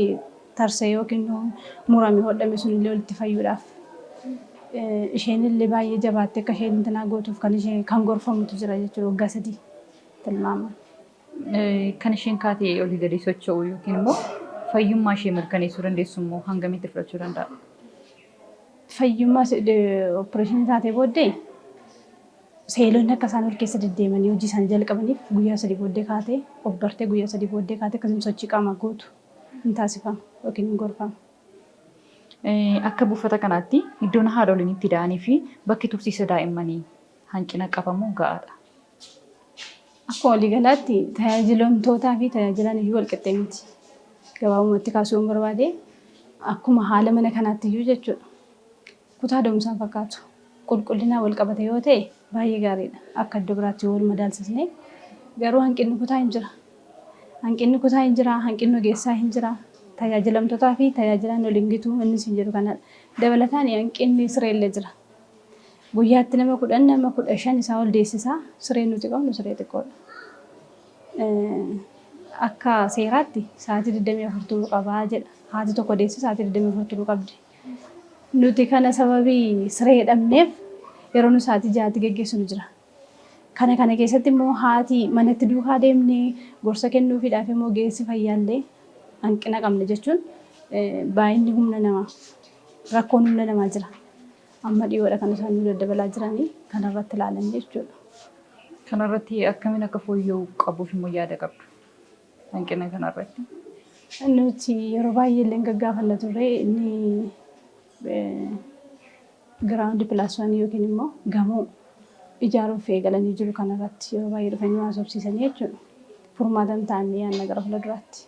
tarsa'e yookiin murame hodhame sun illee walitti fayyuudhaaf isheen illee baay'ee jabaattee akka isheen intinaa gootuuf kan ishee kan gorfamutu jira jechuudha waggaa 3 tilmaaman. Kan isheen kaatee olii gadi socho'u yookiin immoo fayyummaa ishee mirkaneessuu dandeessu immoo hangamitti fudhachuu danda'a? Fayyummaa opereeshinii taatee booddee seelonni akka isaan ol keessa deddeemanii hojii isaanii jalqabaniif guyyaa 3 booddee kaatee of bartee guyyaa 3 booddee kaatee akkasiin sochii qaamaa gootu hin taasifama yookiin hin gorfama. Akka buufata kanaatti iddoon haadholiin itti da'anii fi bakki tursiisa daa'immanii hanqina qabamoo ga'aadha? Akkuma waliigalaatti tajaajilamtootaa fi tajaajilaan iyyuu walqixxee miti. Gabaabumatti kaasuu yoon barbaade akkuma haala mana kanaatti iyyuu jechuudha. Kutaa da'umsaan fakkaatu. Qulqullinaan wal qabate yoo ta'e baay'ee gaariidha. Akka iddoo biraatti yoo wal madaalsisne garuu hanqinni kutaa hin jira. Hanqinni kutaa hin jira, hanqinni ogeessaa hin jira. Tajaajilamtootaa fi tajaajilaan wal hin gitu inni siin jedhu kanadha. Dabalataan hanqinni sireellee jira. Guyyaatti nama 10 nama 15 isaa ol deessisa. Sireen nuti qabnu siree xiqqoodha. Akka seeraatti sa'aatii 24 turuu qabaa jedha. Haati tokko deesse sa'aatii 24 turuu qabdi. Nuti kana sababii siree dhabneef yeroo nu sa'aatii 6tti geggeessinu jira. Kana kana keessatti immoo haati manatti duukaa deemnee gorsa kennuufiidhaaf immoo geessi fayyaallee hanqina qabna jechuun baay'inni humna namaa rakkoon humna namaa jira. Amma dhiyoodha kan isaan nu daddabalaa jiranii kanarratti ilaalanii jechuudha. Kanarratti akkamiin akka fooyya'uu qabuuf immoo yaada qabdu? Hanqina kanarratti. Nuti yeroo baay'ee illee gaggaafanna turre inni ground plus one yookiin immoo gamoo ijaaruuf eegalanii jiru kanarratti yeroo baay'ee dhufanii haasofsiisanii jechuudha. Furmaata hin taane yaadna gara fuulduraatti.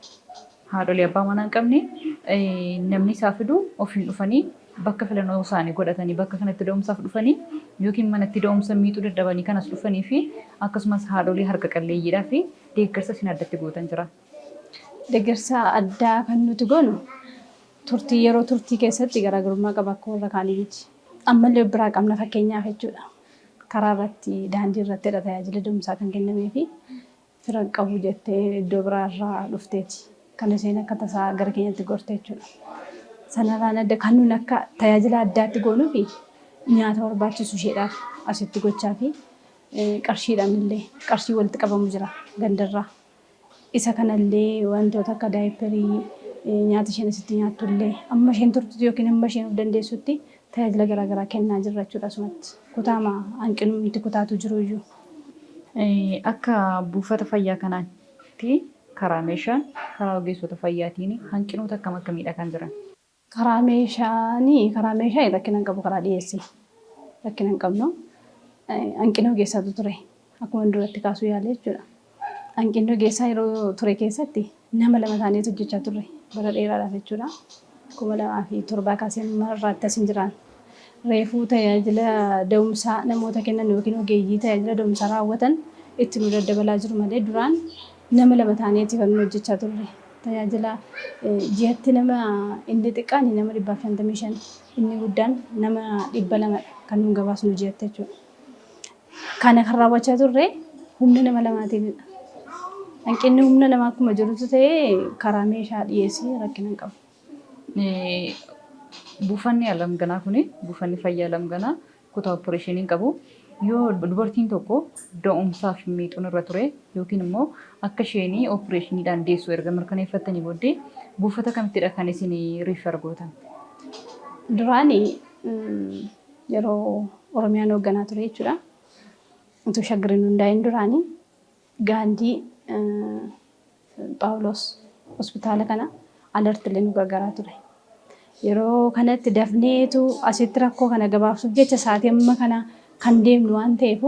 Haadholii abbaa manaa hin qabne namni isaa fidu ofiin dhufanii bakka filannoo isaanii godhatanii bakka kanatti da'umsaaf dhufanii yookiin manatti da'umsa miixuu dadhabanii kanas dhufanii fi akkasumas haadholii harka qalleeyyiidhaa fi deeggarsa isin addatti gootan jira. Deeggarsa addaa kan nuti goonu turtii yeroo turtii keessatti garaagarummaa qaba akka warra kaanii miti. Ammallee of biraa qabna fakkeenyaaf jechuudha. Karaa irratti daandii irrattidha tajaajila da'umsaa kan kennamee fi fira hin qabu jettee iddoo biraa irraa dhufteeti. Kan isheen akka tasaa gara keenyatti gorte jechuudha. Sanarraan adda kan nuun akka tajaajila addaatti goonuu fi nyaata barbaachisu isheedhaaf asitti gochaa fi qarshiidhaan illee qarshii walitti qabamu jira gandarraa. Isa kanallee wantoota akka daayiperii nyaata isheen asitti nyaattu illee amma isheen turtutti yookiin amma isheen of dandeessutti tajaajila garaagaraa kennaa jirra jechuudha asumatti. Kutaama hanqinumti kutaatu jiru iyyuu. Akka buufata fayyaa kanaatti Karaa meeshaan, karaa ogeessota fayyaatiin hanqinoota akkam akkamiidha kan jiran? Karaa meeshaanii karaa meeshaa rakkina hin qabu, karaa dhiyeessii rakkina hin qabnu. Hanqina ogeessaatu ture. Akkuma duratti kaasuu yaale jechuudha. Hanqinni ogeessaa yeroo ture keessatti nama lama taaneetu hojjechaa turre bara dheeraadhaaf jechuudha. 2007 kaasee amma irraatti as hin jiraan. Reefuu tajaajila da'umsaa namoota kennan yookiin ogeeyyii tajaajila da'umsaa raawwatan itti nu daddabalaa jiru malee duraan nama lama taaneeti kan nu hojjechaa turre. Tajaajila ji'atti nama inni xiqqaan nama 155, inni guddaan nama 200dha kan nu gabaasnu ji'atti jechuudha. Kana kan raawwachaa turre humna nama lamaatiinidha. Hanqinni humna namaa akkuma jirutu ta'ee karaa meeshaa dhiyeessii rakkina hin qabu. Buufanni Alamganaa kuni, buufanni fayyaa Alamganaa kutaa opereeshinii hin qabu. Yoo dubartiin tokko da'umsaaf miixuun irra ture yookiin immoo akka isheen opereeshiniidhaan deessu erga mirkaneeffattanii booddee buufata kamittidha kan isin refer gootan? Duraani yeroo Oromiyaan hoogganaa ture jechuudha. Utuu Shaggariin hundaa'in duraani Gaandii Phaawulos hospitaala kana Alert illee nu gargaaraa ture. Yeroo kanatti dafneetu asitti rakkoo kana gabaabsuuf jecha sa'aatii amma kana kan deemnu waan ta'eef,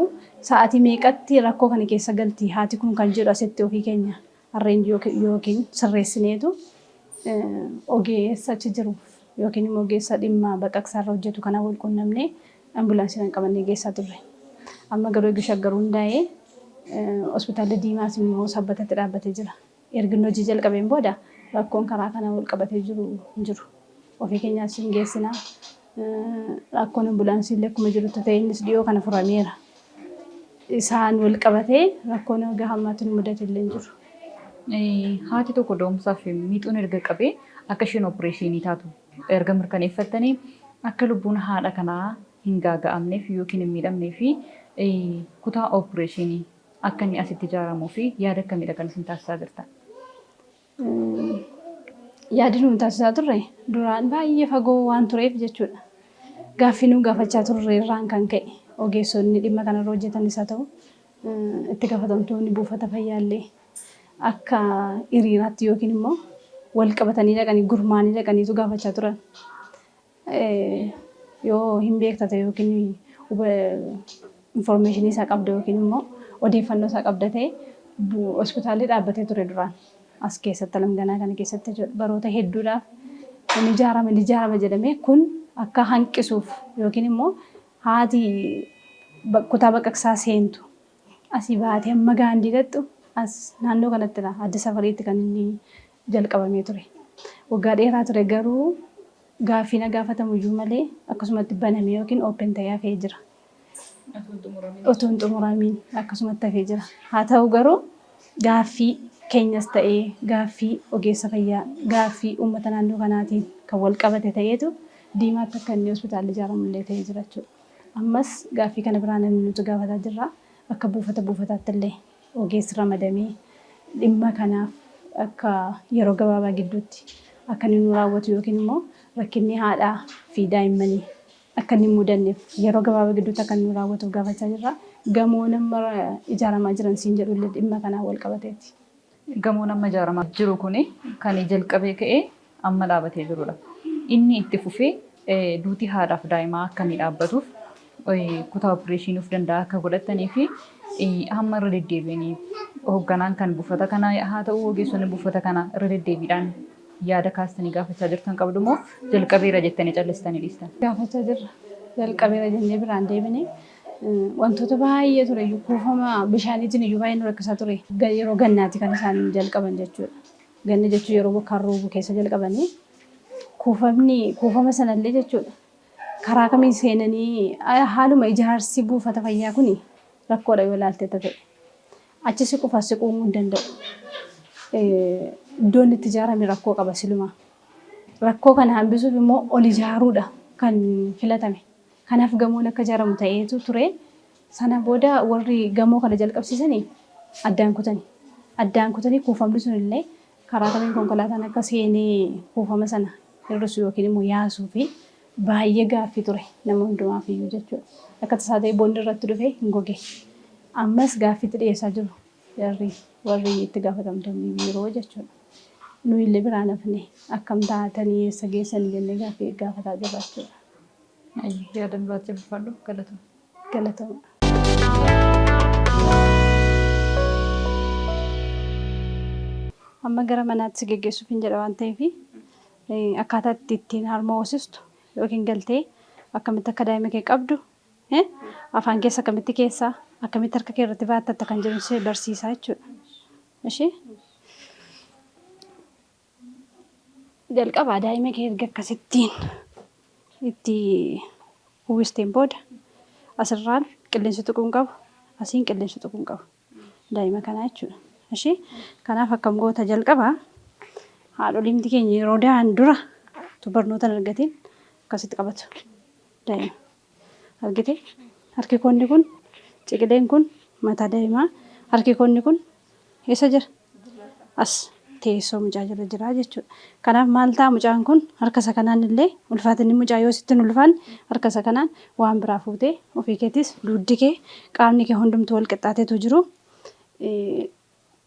sa'aatii meeqatti rakkoo kana keessa galti haati kun kan jedhu asitti ofii keenya arrange yookiin sirreessineetu ogeessa achi jiruuf yookiin immoo ogeessa dhimma baqaqsaarra hojjetu kana wal quunnamnee ambulaansiidhaan qabannee geessaa turre. Amma garuu erga Shaggar hundaa'ee, hospitaalli Diimaas immoo Sabbatatti dhaabbatee jira. Erga inni hojii jalqabeen booda rakkoon karaa kana wal qabatee jiru hin jiru. Ofii keenyaas hin geessina. Rakkoon ambulaansii illee akkuma jirutti ta'e, innis dhiyoo kana furameera. Isaan wal qabatee rakkoon hanga hammaatti nu mudate illee hin jiru. Haati tokko da'umsaaf miixuun erga qabee akka isheen opereeshinii taatu erga mirkaneeffattanii, akka lubbuun haadha kanaa hin gaaga'amneef yookiin hin miidhamnee fi kutaa opereeshinii akka inni asitti ijaaramuu fi yaada akkamiidha kan isin taasisaa jirtan? Yaadi nuyi taasisaa turre duraan baay'ee fagoo waan tureef jechuudha. Gaaffii nu gaafachaa turre irraan kan ka'e ogeessonni dhimma kanarra hojjetanis haa ta'u, itti gaafatamtoonni buufata fayyaallee akka hiriiraatti yookiin immoo wal qabatanii dhaqanii gurmaanii dhaqaniitu gaafachaa turan. Yoo hin beekta ta'e yookiin informationii isaa qabda yookiin immoo odeeffannoo isaa qabda ta'e, hospitaalli dhaabbatee ture duraan as keessatti, Alamganaa kana keessatti jechuudha. Baroota hedduudhaaf inni ijaarama, inni ijaarama jedhamee, kun akka hanqisuuf yookiin immoo haati kutaa baqaqsaa seentu asii baatee amma Gaandii dhaqxu as naannoo kanattidha, Adda Safariitti kan inni jalqabamee ture. Waggaa dheeraa ture, garuu gaaffii na gaafatamu iyyuu malee akkasumatti banamee yookiin open ta'ee hafee jira. Otoo hin xumuramiin akkasumatti hafee jira. Haa ta'u garuu gaaffii keenyas ta'ee, gaaffii ogeessa fayyaa, gaaffii uummata naannoo kanaatiin kan wal qabate ta'eetu Diimaatti akka inni hospitaalli ijaaramu illee ta'ee jira jechuudha. Ammas gaaffii kana biraa namni nuti gaafataa jirra. Akka buufata buufataatti illee ogeessi ramadamee dhimma kanaaf akka yeroo gabaabaa gidduutti akka inni nu raawwatu yookiin immoo rakkinni haadhaa fi daa'immanii akka inni hin mudanneef yeroo gabaabaa gidduutti akka inni nu raawwatuuf gaafachaa jirra. Gamoon amma ijaaramaa jiran siin jedhu illee dhimma kanaan wal qabateeti. Gamoon amma ijaaramaa jiru kun kan jalqabee ka'ee amma dhaabatee jirudha. Inni itti fufee duuti haadhaaf daa'imaa akka inni dhaabbatuuf kutaa opereeshinii of danda'a akka godhatanii fi hamma irra deddeebi'anii hoogganaan kan buufata kanaa haa ta'u, ogeessonni buufata kanaa irra deddeebiidhaan yaada kaastanii gaafachaa jirtan qabdu moo jalqabeera jettanii callistanii dhiistan? Gaafachaa jirra. Jalqabeera jennee biraan deebine. Wantoota baay'ee ture iyyuu, kuufama bishaaniitiin iyyuu baay'ee nu rakkisaa ture. Yeroo gannaati kan isaan jalqaban jechuudha. Ganna jechuun yeroo bokkaan roobu keessa jalqabanii kuufamni kuufama sanallee jechuudha. Karaa kamiin seenanii, haaluma ijaarsi buufata fayyaa kuni rakkoodha yoo ilaalte ta'e. Achi siquuf as siquu hin danda'u. Iddoon itti ijaarame rakkoo qaba silumaa. Rakkoo kana hambisuuf immoo ol ijaaruudha kan filatame. Kanaaf gamoon akka ijaaramu ta'eetu ture. Sana booda warri gamoo kana jalqabsiisanii addaan kutani. Addaan kutanii kuufamni sun illee karaa kamiin konkolaataan akka seenee kuufama sana hir'isu yookiin immoo yaasuu fi baay'ee gaaffii ture nama hundumaaf iyyuu jechuudha. Akka tasaa ta'ee bonni irratti dhufee hin goge. Ammas gaaffiitti dhiyeessaa jiru jarri. Warri itti gaafatamtoonni biiroo jechuudha. Nuyi illee biraan hafne akkam taatanii eessa geessanii jennee gaaffii gaafataa jirra jechuudha. Yaada nu laatte ulfaadhu galatoomi. Galatooma. Amma gara manaatti si geggeessuuf hin jedha waan ta'eef akkaataa itti ittiin harma hoosistu yookiin galtee akkamitti akka daa'ima kee qabdu afaan keessa akkamitti keessaa akkamitti harka kee irratti baattatta kan jedhu si barsiisaa jechuudha. Ishee jalqabaa daa'ima kee erga akkasittiin itti uwwisteen booda asirraan qilleensi tuquu hin qabu, asiin qilleensi tuquu hin qabu. Daa'ima kanaa jechuudha. Ishee kanaaf akkam goota jalqabaa haadholiimti keenya yeroo da'an dura utuu barnoota hin argatiin akkasitti qabatu daa'ima. Argite? Harki koonni kun ciqileen kun mataa daa'imaa harki koonni kun eessa jira? As teessoo mucaa jala jira jechuudha. Kanaaf maal ta'a mucaan kun harka isa kanaan illee ulfaatinni mucaa yoo sitti hin ulfaanne harka isa kanaan waan biraa fuutee ofii keetis dugdi kee qaamni kee hundumtuu wal qixxaateetu jiru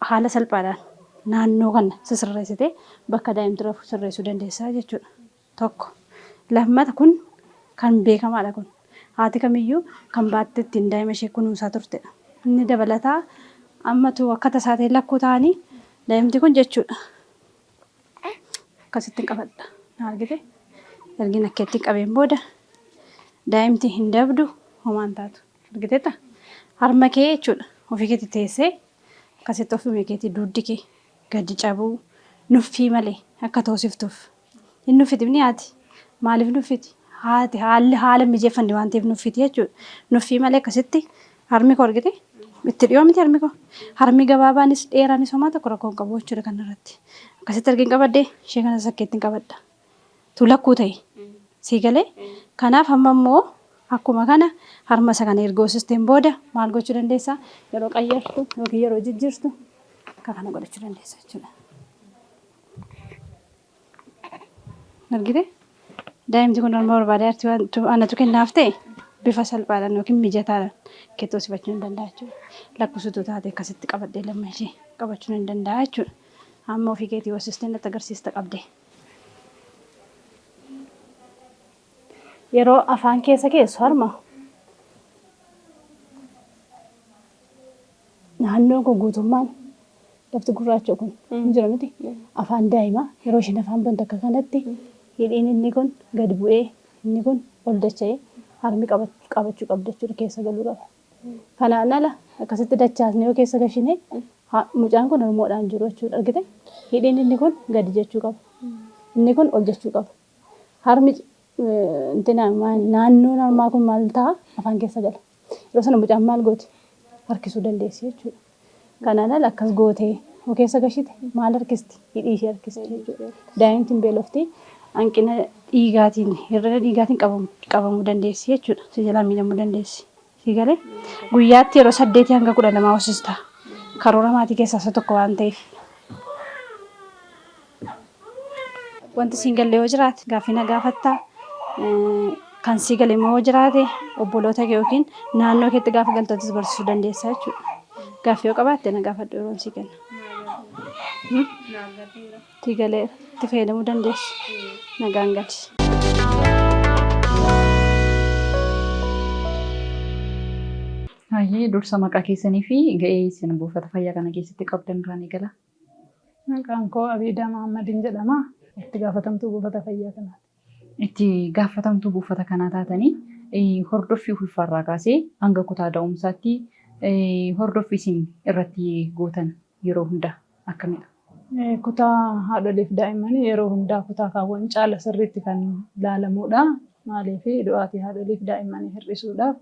haala salphaadhaan naannoo kana sisirreessitee bakka daa'imti rafu sirreessuu dandeessa jechuudha. Tokko. Lammata kun kan beekamaadha kun. Haati kamiyyuu kan baattee ittiin daa'ima ishee kunuunsaa turtedha. Inni dabalataa ammatu akka tasaa ta'e lakkuu ta'anii daa'imti kun jechuudha. Akkasittiin qabadha. Na argite? Ergin akka ittiin qabeen booda daa'imti hin dabdu homaa hin taatu. Argiteetta? Harma kee jechuudha. Ofii keetii teessee akkasitti ofuma keetii dugdi kee gadi cabuu nuffii malee akka toosiftuuf. Hin nuffiti mini haati? Maaliif nuffiti? Haati haalli haala hin mijeeffanne waan ta'eef nuffiti jechuudha. Nuffii malee akkasitti harmi koo argite? Itti dhiyoo miti harmi koo. Harmi gabaabaanis dheeraanis homaa tokko rakkoo hin qabu jechuudha kanarratti. Akkasitti ergin qabadhee ishee kana sakkeettiin qabadha. Tu lakkuu ta'e. Sii galee? Kanaaf amma immoo akkuma kana harma isa kana erga hoosisteen booda maal gochuu dandeessa? Yeroo qayyartu yookiin yeroo jijjiirtu akka kana godhachuu dandeessa jechuudha. Argite? Daa'imti kun harma barbaadee arti waan anatu kennaaf ta'e bifa salphaadhaan yookiin mijataadhaan keetti hoosifachuu hin danda'a jechuudha. Lakkoofsituu taate akkasitti qabadhee lamma ishee qabachuu hin danda'a jechuudha. Amma ofii keetii hoosistee natti agarsiista qabdee. Yeroo afaan keessa keessu harma naannoon kun guutummaan lafti gurraacha kun hin jira miti. Afaan daa'imaa yeroo isheen afaan bantu akka kanatti hidhiin inni kun gad bu'ee inni kun ol dacha'ee harmi qabachuu qabda jechuudha keessa galuu qaba. Kanaan ala akkasitti dachaasnee yoo keessa gashine mucaan kun harmoodhaan jiru jechuudha argite. Hidhiin inni kun gadi jechuu qaba. Inni kun ol jechuu qaba. Harmi naannoon harmaa kun maal ta'a afaan keessa gala. Yeroo sana mucaan maal gooti? Harkisuu dandeessi jechuudha. Kanaan ala akkas gootee yoo keessa gashite maal harkisti? Hidhii ishee harkisti jechuudha. Daa'imti hin beelofti. Hanqina dhiigaatiin hir'ina dhiigaatiin qabamuu dandeessi jechuudha. Si jalaa miidhamuu dandeessi. Si galee? Guyyaatti yeroo 8 hanga 12 hoosista. Karoora maatii keessaa isa tokko waan ta'eef. Wanti siin galle yoo jiraate gaaffii na gaafatta. Kan sii gale immoo yoo jiraate obboloota kee yookiin naannoo keetti gaafa galtu atis barsiisuu dandeessa jechuudha. Gaaffii yoo qabaatte na gaafadhu yeroon sii kenna. Sii galeera. Itti fayyadamuu dandeessa. Nagaan gali. Hayyee dursa maqaa keessanii fi ga'ee isin buufata fayyaa kana keessatti qabdan irraan eegala. Maqaan koo Abiidaa Mahammadiin jedhama. Itti gaafatamtuu buufata fayyaa kanaati. Itti gaafatamtuu buufata kanaa taatanii hordoffii ulfaarraa kaasee hanga kutaa da'umsaatti hordoffii isin irratti gootan yeroo hunda akkamidha? Kutaa haadholiif daa'immanii yeroo hundaa kutaa kaawwan caala sirriitti kan ilaalamudha. Maaliif du'aatii haadholiif daa'immanii hir'isuudhaaf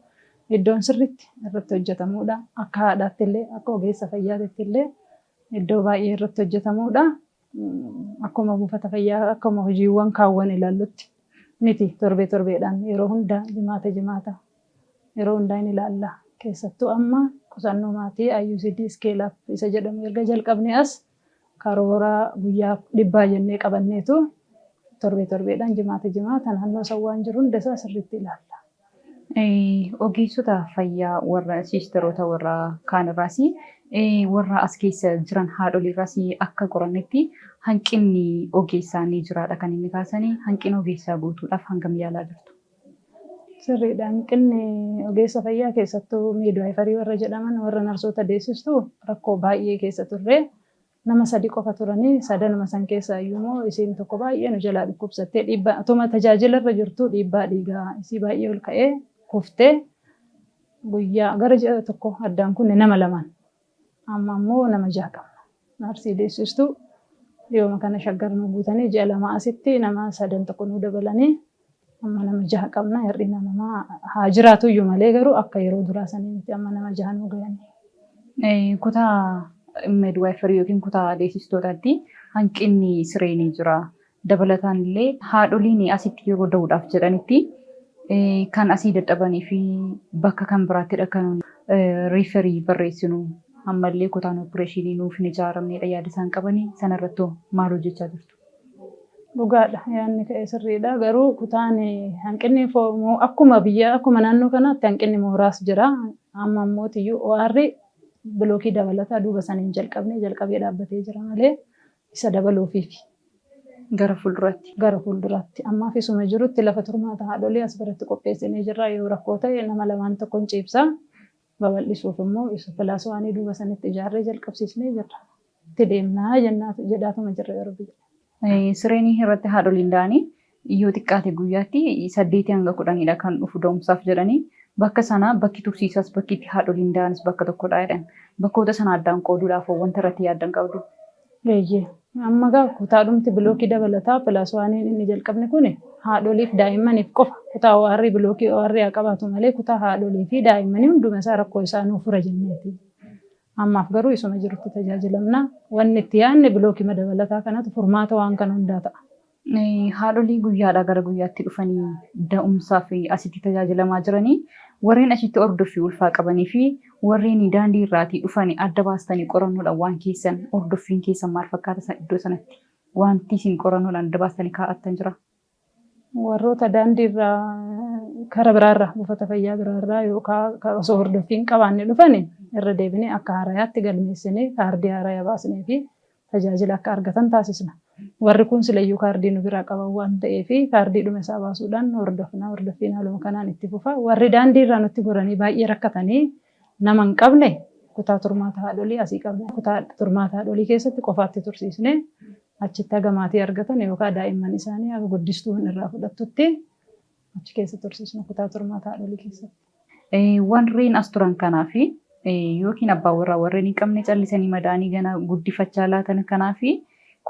iddoon sirriitti irratti hojjetamudha. Akka haadhaatti illee akka ogeessa fayyaatti illee iddoo baay'ee irratti hojjetamudha. Akkuma buufata fayyaa akkuma hojiiwwan kaawwan ilaallutti miti torbee torbeedhaan yeroo hunda jimaata jimaata yeroo hundaa hin ilaalla. Keessattuu amma qusannoo maatii IUCD scale up isa jedhamu erga jalqabnee as karoora guyyaa dhibbaa jennee qabanneetu torbee torbeedhaan jimaata jimaata naannoo san waan jiru hunda isaa sirriitti ilaalla. Ogeessota fayyaa warra siisteroota warra kaan irraas Warra as keessa jiran haadholiirraas akka qorannetti hanqinni ogeessaa ni jiraadha kan inni kaasanii. Hanqina ogeessaa guutuudhaaf hangam yaalaa jirtu? Sirriidha. Hanqinni ogeessa fayyaa keessattuu midwifery warra jedhaman, warra narsoota deessistu, rakkoo baay'ee keessa turre. Nama sadi qofa turanii, sadanuma san keessaa iyyuu immoo isiin tokko baay'ee nu jalaa dhukkubsattee, dhiibbaa otuma tajaajila irra jirtu dhiibbaa dhiigaa isii baay'ee ol ka'ee kuftee, guyyaa gara ji'a tokko addaan kunne nama lamaan. Amma ammoo nama jaha qabna. Narsii deessistuu dhiyooma kana Shaggar nu guutanii, ji'a 2 asitti nama sadan tokko nu dabalanii, amma nama jaha qabna. Hir'ina namaa haa jiraatuyyuu malee garuu akka yeroo duraa sanii miti, amma nama jaha nu gahanii. Kutaa midwifery yookiin kutaa deessistootaatti hanqinni siree ni jira. Dabalataan illee haadholiin asitti yeroo da'uudhaaf jedhanitti kan asii dadhabanii fi bakka kan biraattidha kan refer barreessinu. Ammallee kutaan opereeshinii nuuf hin ijaaramnedha yaada isaan qabanii. Sanarratti maal hojjechaa jirtu? Dhugaadha, yaadni ka'e sirriidha. Garuu kutaan hanqinni akkuma biyya, akkuma naannoo kanaatti hanqinni mooraas jira. Amma ammoo tiyyuu OR bilookii dabalataa duuba saniin jalqabnee jalqabee dhaabbatee jira malee isa dabaluufiifi. Gara fuulduraatti. Gara fuulduraatti. Ammaaf isuma jirutti lafa turmaata haadholii as biratti qopheessinee jirra. Yoo rakkoo ta'e nama lamaan tokkoon ciibsaa, babal'isuuf immoo isa plus one duuba sanitti ijaarree jalqabsiisnee jirra. Itti deemnaa jedhaatuma jirra yeroo biyya. Sireen irratti haadholiin da'anii yoo xiqqaate guyyaatti 8 hanga 10dha kan dhufu da'umsaaf jedhanii, bakka sana bakki tursiisaas bakki itti haadholiin da'anis bakka tokkodha jedhan. Bakkoota sana addaan qooduudhaaf wanta irratti yaaddan qabdu? Eeyyee. Amma gaa kutaadhumti bilookii dabalataa plus oneiin inni jalqabne kun haadholiif daa'immaniif qofa. Kutaa OR, bilookii OR haa qabaatu malee, kutaa haadholii fi daa'immanii hunduma isaa rakkoo isaa nuuf fura jenneeti. Ammaaf garuu isuma jirutti tajaajilamna. Wanni itti yaadne bilookii dabalataa kanatu furmaata waan kana hundaa ta'a. Haadholii guyyaadhaa gara guyyaatti dhufanii da'umsaaf asitti tajaajilamaa jiranii, warreen achitti hordoffii ulfaa qabanii fi warreen daandii irraatii dhufanii adda baastanii qorannoodhaan waan keessan, hordoffiin keessan maal fakkaata iddoo sanatti? Wanti isin qorannoodhaan adda baastanii kaa'attan jira? Warroota daandii irraa, kara biraarraa, buufata fayyaa biraarraa yookaan osoo hordoffii hin qabaanne dhufan, irra deebinee akka haarayaatti galmeessinee kaardii haaraya baasnee fi tajaajila akka argatan taasisna. Warri kun silayyuu kaardii nu biraa qaban waan ta'eef kaardii dhuma isaa baasuudhaan hordofna. Hordoffiin haaluma kanaan itti fufa. Warri daandii irraa nutti goranii baay'ee rakkatanii nama hin qabne, kutaa turmaata haadholii asii qabna. Kutaa turmaata haadholii keessatti qofaatti tursiisnee achitti haga maatii argatan yookaan daa'imman isaanii haga guddistuun irraa fudhattutti achi keessa tursiisna, kutaa turmaata haadholii keessatti. Warreen as turan kanaaf yookiin abbaa warraa warreen hin qabne, callisanii madaanii gana guddifachaa laatan kanaaf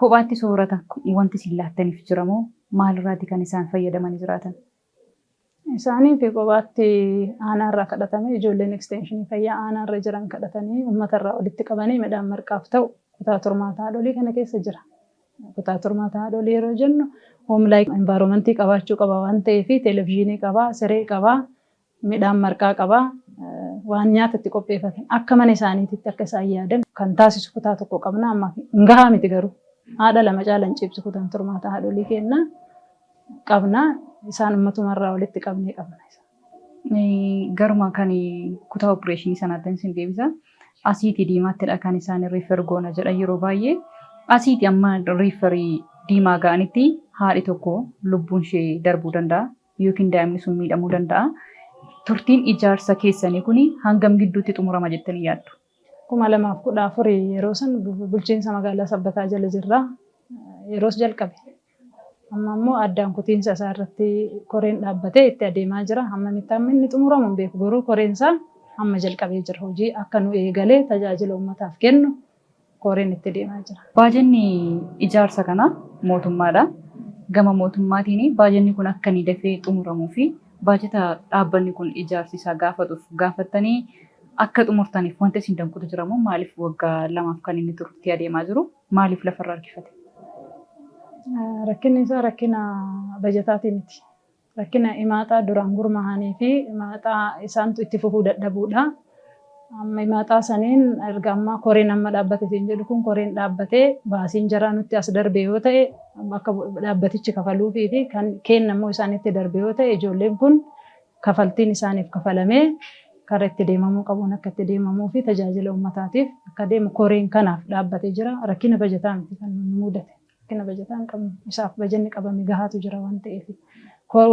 kophaatti soorata wanti isin laattaniif jira moo maalirraati kan isaan fayyadamanii jiraatan? Isaanii fi kophaatti aanaarraa kadhatamee, ijoolleen ekstenshinii fayyaa aanaarra jiran kadhatanii uummatarraa walitti qabanii midhaan marqaaf ta'u kutaa turmaata haadholii kana keessa jira. Kutaa turmaata haadholii yeroo jennu home like environmentii qabaachuu qaba waan ta'eef televezyiinii qabaa, siree qabaa, midhaan marqaa qabaa, waan nyaata itti qopheeffatan akka mana isaaniititti akka isaan yaadan kan taasisu kutaa tokko qabna. Amma hin gahaa miti, garuu haadha lama caalan ciibsu kutaan turmaata haadholii kenna qabna, isaan ummatumarraa walitti qabnee qabna. Garuma kan kutaa opereeshinii sanaatti isin deebisa. Asiitii diimaattidha kan isaan refer goona jedha yeroo baay'ee. Asiitii amma referii diimaa ga'anitti haadhi tokko lubbuun ishee darbuu danda'a yookiin daa'imni sun miidhamuu danda'a. Turtiin ijaarsa keessanii kun hangam gidduutti xumurama jettanii yaaddu? 2014 yeroo san bulchiinsa magaalaa Sabbataa jala jirra. Yeroos jalqabe. Amma immoo addaan kutiinsa isaa irratti koreen dhaabbatee itti adeemaa jira. Hammamitti amma inni xumuramu hin beeku. Garuu koreen isaa amma jalqabee jira. Hojii akka nu eegalee tajaajila uummataaf kennu koreen itti deemaa jira. Baajanni ijaarsa kanaa mootummaadha. Gama mootummaatiin baajanni kun akka inni dafee xumuramuu fi baajata dhaabbanni kun ijaarsi isaa gaafatuuf gaafattanii akka xumurtaniif wanti isin danqutu jira moo maaliif waggaa 2f kan inni turutti adeemaa jiru? Maaliif lafarra harkifate? Rakkinni isaa rakkina bajataatii miti. Rakkina imaaxaa duraan gurmaa'anii fi imaaxaa isaantu itti fufuu dadhabuudha. Amma imaaxaa saniin erga ammaa koreen amma dhaabbate siin jedhu kun, koreen dhaabbatee baasiin jaraa nutti as darbe yoo ta'e, akka dhaabbatichi kafaluufii fi kan kenna immoo isaanitti darbe yoo ta'e, ijoolleen kun kafaltiin isaaniif kafalamee Karaa itti deemamuu qabuun akka itti deemamuu fi tajaajila uummataatiif akka deemu koreen kanaaf dhaabbatee jira. Rakkina bajataa miti kan nu mudate. Rakkina bajataa hin qabnu. Isaaf bajanni qabame gahaatu jira waan ta'eef.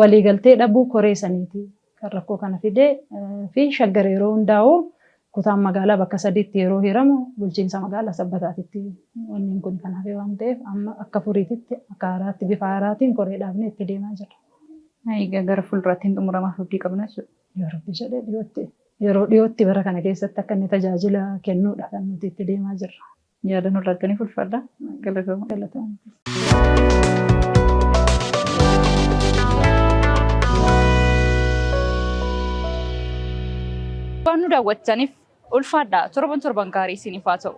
Waliigaltee dhabuu koree saniiti kan rakkoo kana fide fi Shaggar yeroo hundaa'u kutaan magaalaa bakka sadiitti yeroo hiramu bulchiinsa magaalaa Sabbataatitti wanni kun kan hafe waan ta'eef amma akka furiititti akka haaraatti bifa haaraatiin koree dhaabnee itti deemaa jirra. Egaa gara fuulduraatti hin xumuramaaf abdii qabna jechuudha. Yoo Rabbi jedhe dhiyootti yeroo dhiyootti bara kana keessatti akka inni tajaajila kennuudha kan nuti itti deemaa jirra. Yaada nurraa arganii ulfaadha. Galatooma. Galatooma. Waan nu daawwattaniif ulfaadha. Torban torban gaarii isiniif haa ta'u.